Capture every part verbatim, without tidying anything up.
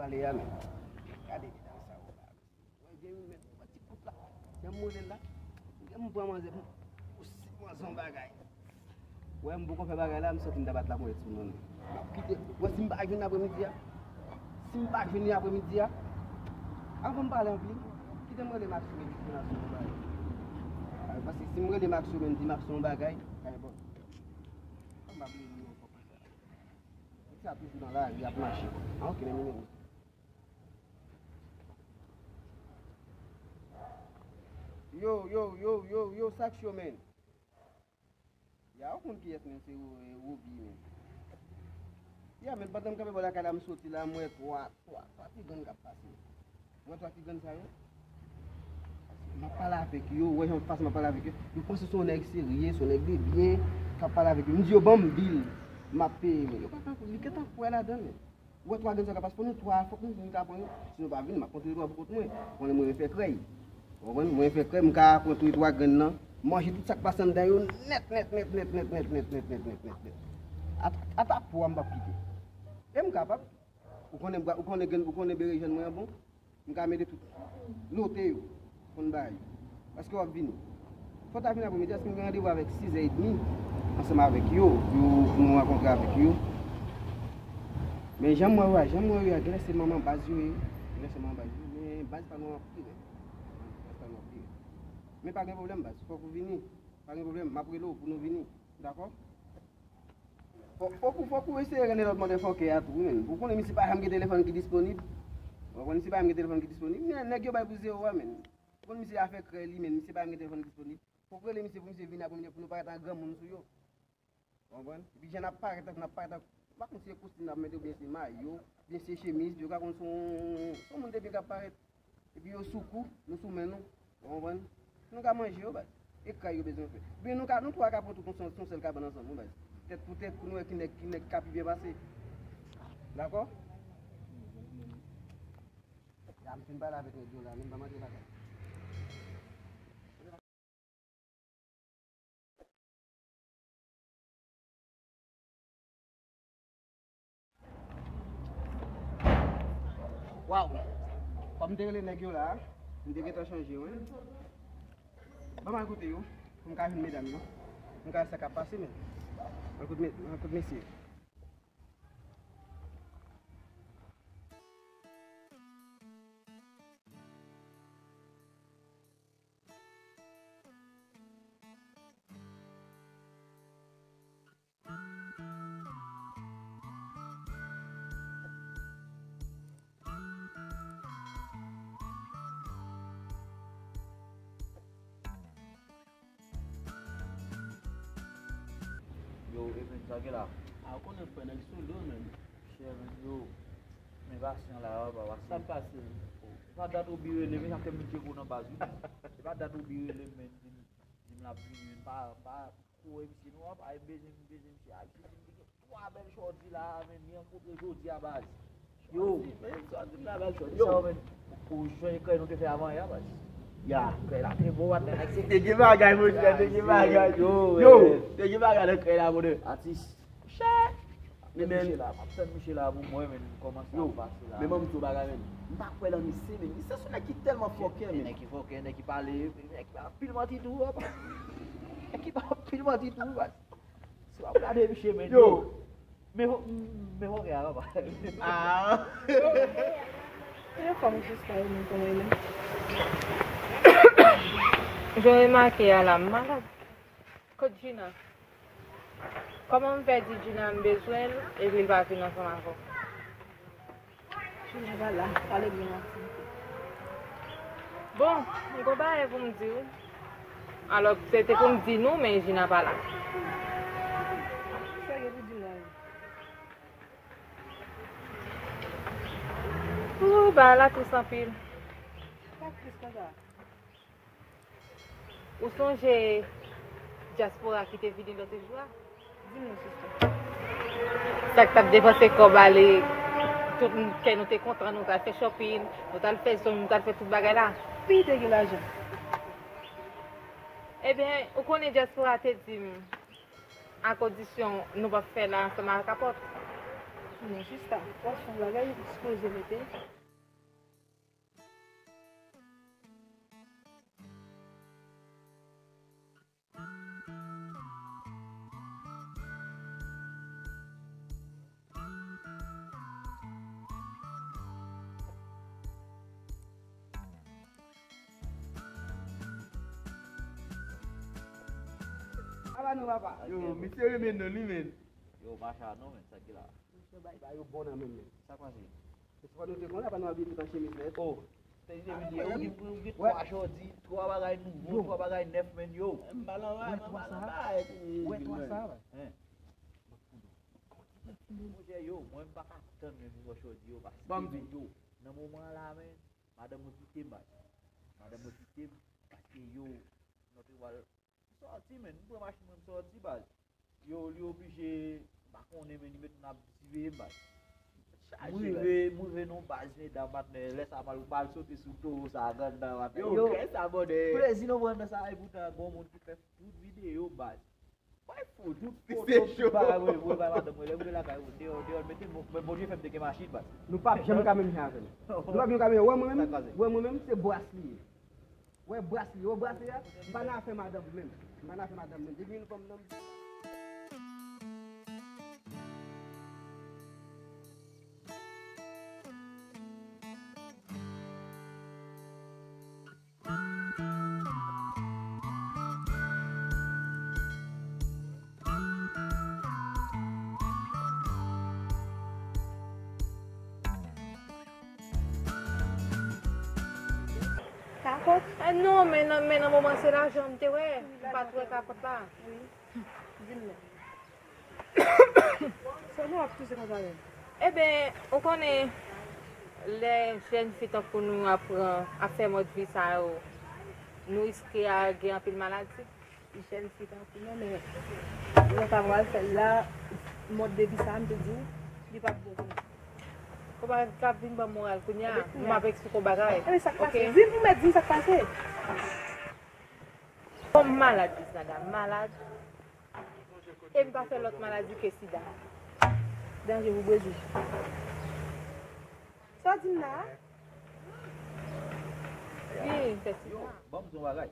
Lè a menm. Gade medam sa yo la. Wè gen yon mèt, wè ti kout la. Jan m rele l la. Gen m pran manzè pou, pou sik manzè yon bagay. Wè m poko fè bagay la, m santi m ta bat laponyèt sou moun. M ap kite. Wè si m pa vini apremidi a. Si m pa vini apremidi a. Anvan m pale anpil. Kite m rele Maxime epi pou n al sou yon bagay. Paske si m rele Maxime, m di Maxime yon bagay, kay bon. Ann pa bliye nimewo fòk mwen fè. Nèg sa toujou nan lari ap mache. Ah, ok, men nimewo. Yo, yo, yo, yo, yo, sa k cho, man? Ya, ou konn kiyès, men, se Ro-, eh, Robi, men. Ya, men, pandan m kanpe bò lakay la, m soti la, m wè twa, twa, twa ti grenn k ap pase. M wè twa ti grenn sa yo. M ap pale avèk yo, ou wè jan fason m ap pale avèk yo. Yo panse se yon nèg serye, se yon nèg de byen k ap pale avèk yo. M di yo, "Ban m bil, m ap peye," men yo pa tankou, li gentan kwè ladan l, men. Ou wè twa grenn sa k ap pase pou nou, twa fòk nou vin ka pran yo. Si nou pa vin, m ap kontre twa pou kont mwen. Ou konnen mwen renmen fè krèy. Ou konprann? Mwen renmen fè krèy, m ka kontre twa grenn nan. Manje tout sa k pase anndan yo nèt, nèt, nèt. Ata, ata po a m p ap kite. E m kapab. Ou konnen, ou konnen grenn, ou konnen berejèn mwen an bon. M ka mete tout. Note yo. Konn bagay yo. Paske w ap vini. Fò w ta vini apremidi, paske m gen randevou avèk sizè edmi ansanm avèk yo, pou, pou nou rankontre avèk yo. Men jan m wè yo a, jan m wè yo a, genlè se manman baz yo ye. Genlè se manman baz yo. Men baz pa nou an pi rèd. Baz pa nou an pi rèd. Men pa gen pwoblèm, baz. Fòk ou vini. Pa gen pwoblèm. M ap rele w pou nou vini. Dakò? Fò-, fòk ou, fòk ou eseye rele lòt mòdèfòkè a tou, wi, menn. Ou konnen misye pa janm gen telefòn ki disponib. Ou konprann, misye pa janm gen telefòn ki disponib. Men nèg yo bay pou zewo a, menn. Ou konn misye afè krèy li, menn. Misye pa janm gen telefòn ki disponib. Fòk ou rele misye pou misye vin apremidi pou nou parèt an granmoun sou yo. Ou konprann? Epi jan n ap parèt, n ap parèt, m pa konn si se kostim n ap mete oubyen se mayo, oubyen se chemiz, epi yo ka konn se yon, se yon moun de byen k ap parèt. Epi yo sou kou, nou sou men nou. Ou konprann? Nou ka manje yo, baz. E kay yo bezwen fè. Oubyen nou ka, nou twa ka pran tout yon sèl, yon sèl kabann ansanm, wi, baz. Tèt pou tèt, pou nou wè ki nèg, ki nèg ka pi byen pase. Dakò? Ya, m fin pale avèk nèg yo la, menm pa mande bagay. Waw! Kòm m te rele nèg yo la, m te gentan chanje, wi. Ban m al kote yo, pou m ka jwenn medam yo. Pou m ka wè sa k ap pase, men. Al kote me-, al kote mesye. Yo, e menn, sa gen la? A, ou konnen frè, nèg sou do, menn. Chè, menn, yo. Men pasyan la, papa, pasyan. Sa k pase? E pa dat ou bi rele, men sa fè m tcheke w nan baz, wi. E pa dat ou bi rele, menn, di m, di m l ap vini, menn, pa, pa koure misye non, papa, e bezwen, m bezwen misye. Ay, misye di m li gen twa bèl chòti la, menn, li rankontre jodi a, baz. Yo. Chòti, menn, chòti la, bèl chòti sa, menn. Ou jwenn krèy nou te fè avan yè a, baz? Ya. Krèy la te bon, patnè, nèg se te gen bagay, monchè, te gen bagay. Yo, yo, te gen bagay nan krèy la, monchè. Atis. Chè. Men, men, Miche la, m ap tann Miche la pou mwen, men, kòman sa ap pase la. Men ban m di w bagay, men. M pa kwè nan misye, men. Misye se yon nèg ki tèlman fòkè, men. Nèg ki fòkè, nèg ki pale, nèg ki anpil manti tou, papa. Nèg ki anpil manti tou, papa. Si w ap gade Miche, men, yo. Men, men fòkè a, papa. Ah. Telefòn jis la, men kòman li ye? Jan remake a la, m malad. Kot Gina? Kòman m fè di Gina m bezwen l, epi l pa vin ansanm avè w? Gina pa la, pale byen, Maxime. Bon, m gon bagay pou m di w. Alò, se te pou m di nou, men Gina pa la. Sa gen pou di la? Ooh, bagay la tris anpil. Pa tris konsa. Ou sonje dyaspora ki te vini lòt jou a? Di m non, sista. Sa k t ap depanse kòb ale, tout kè nou te kontan, nou t al fè shopping, nou t al fè zong, nou t al fè tout bagay la. Pi te gen lajan. Ebyen, ou konnen dyaspora te di m, a kondisyon nou p ap fè la ansanm ak Kapòt. Non, sista, w ap fè yon bagay, ou sipoze mete. Apa nou, papa? Yo, misye renmen nou, li menm. Yo, macha non, men, sa ki la. Misye bay ba yo bon nan menm, men. Sa k pase? Se pa nou te konnen, apa nou abite an chemiz nèt. Oh, te di, te di, ou di, ou di twa jodi, twa bagay nouvo, twa bagay nèf, men yo. M pa nan bay, m pa nan bay. Wè twa sa, wè. Hein. Monchè, yo, mwen m pa ka tann men pou jodi yo, paske men yo, nan moman an la, men, madanm mwen kite m, baz. Madanm mwen kite m, paske yo, nou te pral sòti, men, m pran machin mwen, m sòti, baz. Yo, li oblije, m pa konnen, men, li met m ap siveye m, baz. M rive, m rive nan baz, medam, patnè, lè sa m al, m al sote sou towo sa, grann dan, patnè. Yo, kè sa, bòdè. Plezi nou pran nan sa, epoutan, gon moun ki fè tout videyo, baz. Mwen fout. Tout foto, tout bagay, mwen, mwen, bay madanm mwen, lè mwen lakay, mwen, deyò, deyò, mete, mwen, Bondye fè m te gen machin, baz. Nou p ap janm ka menm jan avè m. Nou p ap janm ka menm. Wè mwen menm, wè mwen menm, se bras li ye. Wè bras li, wè bras li a, m pa nan afè madanm menm. M pa nan afè madanm menm. Depi yon fanm nan Kapòt? Eh, non, men nan, men nan moman se lajan m te wè. M pa t wè kapòt la. Wi. Vin la. Sa nou ap touse konsa menm? Eben, ou konnen, lè jèn fi tankou nou ap pran, ap fè mòd vi sa yo, nou riske a gen anpil maladi. Jèn fi tankou nou, men lè sa pral fè l la, mòd de vi sa, m te di w, li p ap bon pou nou. Konpa k ap vin ban m moral kounye a, m ap eksplike w bagay. Eben, sa k pase? Vin pou mèt di m sa k pase. Bon, m malad, Bisnada, m malad. E m pa fè lòt maladi ke sida. Danje pou Brezil. Sa w di m la a? Wi, m fè sida. Yo, ban m di w yon bagay.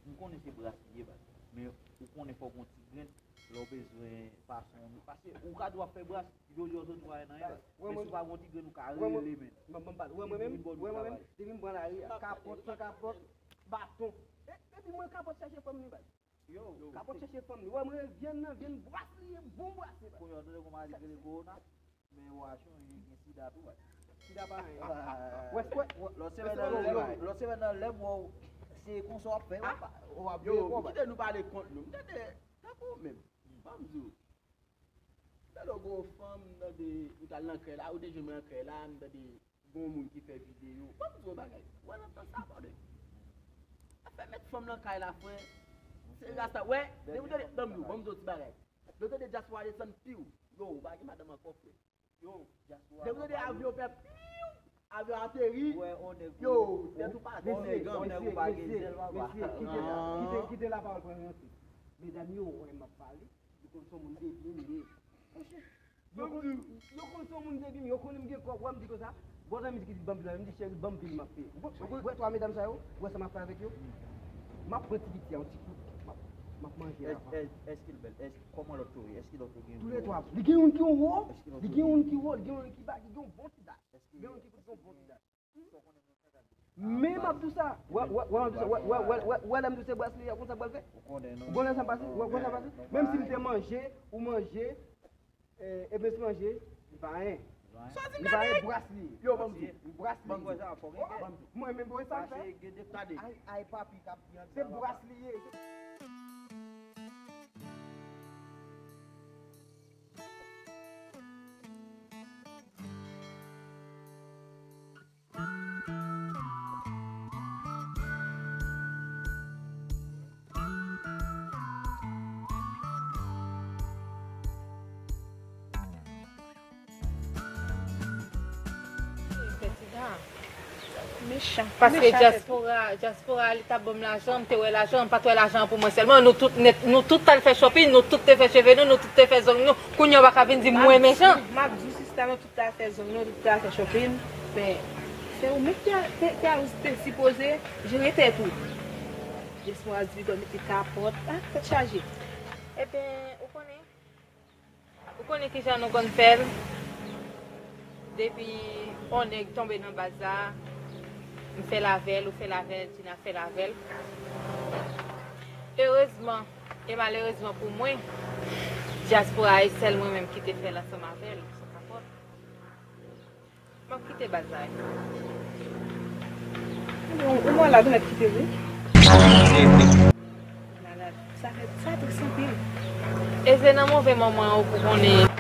M konnen se bras li ye, baz. Men ou konnen fòk w gon ti grenn lè w bezwen fason. Paske ou ka di w ap fè bras, jodi a w sot pa wè nan anyen, baz. Men si w pa gon ti grenn, ou ka rele, men. Ban m pale. Wè mwen menm, wè mwen menm, depi m pran lari a, kapòt, san kapòt, baton. E, epi mwen kapòt chèche fanm li, baz. Yo, kapòt chèche fanm li. Wè mwen, vyann nan, vyann bras li ye, bon bras li, baz. Kounye a, w tande kòman li rele kowona? Men w a chonje gen sida tou, baz. Sida pa anyen. Wè, wè, lòt semèn nan, lè, lòt semèn nan, lè m wè w, se konsa w ap fè, w ap, w ap veye kò, baz. Yo, kite nou pale kont nou. M tande, tankou w menm, ban m di w. Tande w gon fanm, m tande, ou t al nan kay la, ou te jwenn mwen nan kay la, m tande, gon moun ki fè videyo. Ban m di w yon bagay. Wè nan tan sa, bòdè. Afè met fanm nan kay la, frè. Se rasta, wè, depi w tande, ban m di w, ban m di w ti bagay. Depi w tande dyaspora desann piw. Yo, ou pa gen madanm ankò, frè. Yo, dyaspora. Depi w tande avyon fè piw, avyon ateri. Yo, tèt ou pa di. Mesye, mesye, mesye, mesye, kite, kite, kite lapawòl pran yon ti. Medam yo wè m ap pale. Yo konn se yon moun debyen m ye. Yo konn, yo konn se yon moun debyen m ye, yo konnen m gen kòb, wè m di konsa, bò nan mizik ki di ban m pil la, m di cheri ban m pil m ap peye. Ou wè, wè twa medam sa yo, ou wè sa m ap fè avèk yo? M ap pran ti piti a, yon ti kout, m ap, m ap manje avan. Èske l bèl? Èske, kòman lòt yo ye? Èske lòt yo gen gwo? Toulètwa. Li gen youn ki wo, li gen youn ki wo, li gen youn ki ba, li gen yon bon ti dat. Li gen youn ki kout, li gen yon bon ti dat. Men m ap di w sa. Wè, wè, wè, m ap di w sa. Wè, wè, wè, wè, wè, lè m di w se bras li ye, ou konn sa k pral fè? Ou konnen, non. Ou konnen sa m pase? Wè, ou konnen sa k pase? Menm si m te manje, ou manje, eh, epi si manje, li pa anyen. Li pa anyen, bras li ye. Yo, ban m di w. Bras li ye. Mwen menm, wè sa m fè? Ay, ay, papi k ap pran. Se bras li ye. Fè sida. Paske dyaspora, dyaspora li t ap ban m lajan, m te wè lajan, m pa t wè lajan an pou mwen sèlman. Nou tout nèt, nou tout t al fè shopping, nou tout te fè cheve nou, nou tout te fè zong nou. Kounye a w pa ka vin di m ou renmen jan. M ap di w sista, nou tout t al fè zong nou, tout t al fè shopping. Men se ou menm ki a- te, te, te sipoze jere tèt ou. Dyaspora di piga w mete kapòt, ah, tèt chaje. Ebyen, ou konnen, ou konnen kijan nou konn fè l. Depi on nèg tonbe nan baz la, m fè l avè l, ou fè l avè l, Dina fè l avè l. Erezman e malerezman pou mwen, dyaspora a e sèl mwen menm ki te fè l ansanm avè l sou kapòt. M ap kite baz la. Ou malad, ou mèt kite vre. Malad. Sa fè, sa tris anpil. E se nan move moman an ou pou konnen